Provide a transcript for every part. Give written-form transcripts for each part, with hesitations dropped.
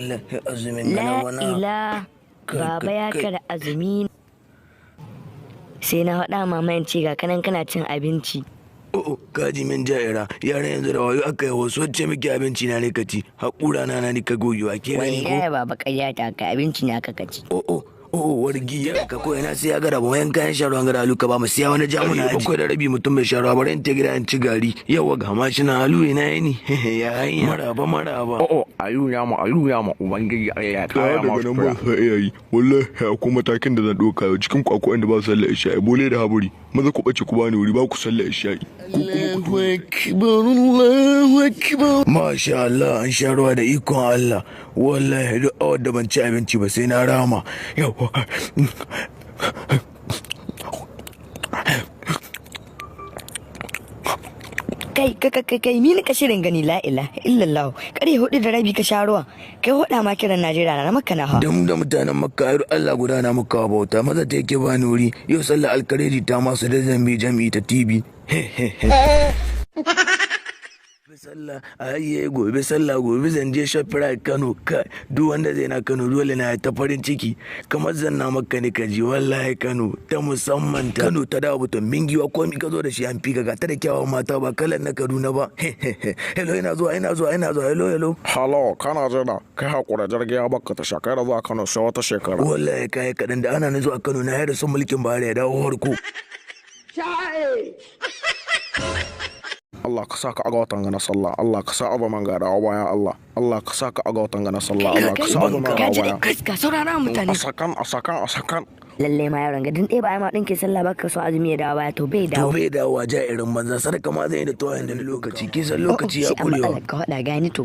Wallahi azumin La gana wana. ila baba ya kara azumi. Sai na faɗa mama in ce ga kanan kana cin abinci. Oh, kaji min ja'ira, yaran yanzu da wayo aka yi wasu wacce muke abinci na ne ka ci, haƙura na na ni ka gogewa ke gani ko? Wallahi baba ƙarya ta ka abinci ne aka kaci. Oh, oh, wargi ya ka ko ina sai ya gara ba wayan kayan sharuwan gara alu ka ba mu siya wani jamuna 7:30 mutum mai sharuwa bari in ta gida in ci gari yawa ga ma shi na alu ina yini ya hanya maraba maraba. Oh, ayu ya mu ayu ya mu ubangiji Allah ya Ta kara daga ma nan ba sa iya yi wallahi akwai matakin da zan ɗauka yau cikin ku akwai wanda ba su sallar isha'i bole da haburi maza ku ɓace ku bani wuri ba ku sallar isha'i ku kuma ku Masha Allah an sha ruwa da ikon Allah wallahi duk awar da ban ci abinci ba sai na rama yawa. Kai kai kai kai ni ka shirin gani la ilaha illallah 4:30 ka sha ruwa kai hoda ma kiran Najeriya na Makka na ha. Da mu da mutanen Makka ayar Allah guda na muka bauta maza ta yake bani wuri yau sallar alkareri ta masu da zambi jami'i ta TV. Sallah ayye gobe sallah gobe zan je Shoprite Kano ka duk wanda zai na Kano dole na ta farin ciki kamar zan na Makka ne kaji wallahi Kano ta musamman ta Kano ta dawo mutum mingiwa komi ka zo da shi an fika ga ta da kyawawan mata ba kalan na Kaduna ba. Hello ina zuwa ina zuwa ina zuwa hello hello. Hello, kana jira kai hakura jirgi ya baka ta shekara zuwa Kano sai wata shekara. Wallahi kai kaɗan da ana zuwa Kano na yarda sun mulkin Buhari ya dawo harko. Allah ka sa ka aga watan gana sallah Allah ka sa azumin ga dawo baya Allah Allah ka sa ka aga watan gana sallah Allah ka sa azumin ga Ka dawo ji baya. ka saurara mutane. A sakan a sakan a sakan. Lalle ma yaron ga din ɗaya ba ai ma ɗinke sallah ba ka so azumi ya dawo baya to bai To dawo. bai dawowa jairin banza sadaka ma zai yi da tuwayen da lokaci kisan lokaci ya Shi a kurewa. matsalar ka faɗa gani to.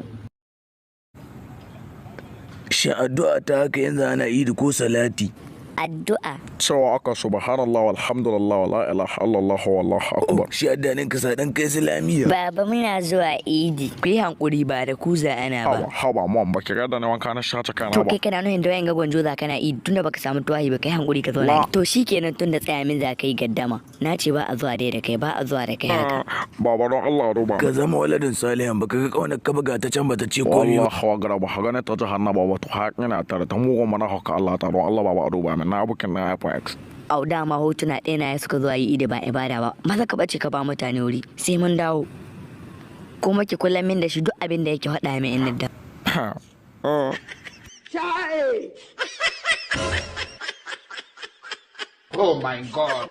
Shin addu'a ta haka yanzu ana idi ko salati? Addu'a. Cewa aka subhanallah walhamdulillah wala ilaha illallah wallahu akbar. Shi addanin ka sa dan kai islamiyya. Baba muna zuwa idi. Ku yi hankuri ba da kuza ana Haba ba. haba mom ba ki ga da ni wanka na shace kana To ba. kai kana nuhin da wayan ga gwanjo za kana idi tunda baka samu tuwahi ba kai hankuri ka zauna. To shikenan tunda tsaya min za ka yi gaddama. Na ce ba a zuwa dai da kai ba a zuwa da kai haka. Baba don Allah duba. Ka zama waladin salihan baka ga kaunar ka buga ta can bata ce komai ba. Wallahi wa gara ba gane ta jahannama ba to haƙi na tare ta mugun mana haka Allah ta don Allah baba duba min na bukin na iPhone X. Au dama hotuna ɗaya na suka zuwa yi idi ba ibada ba. Maza ka bace ka ba mutane wuri sai mun dawo. Kuma ki kula min da shi duk abin da yake faɗa min in da. Oh my God.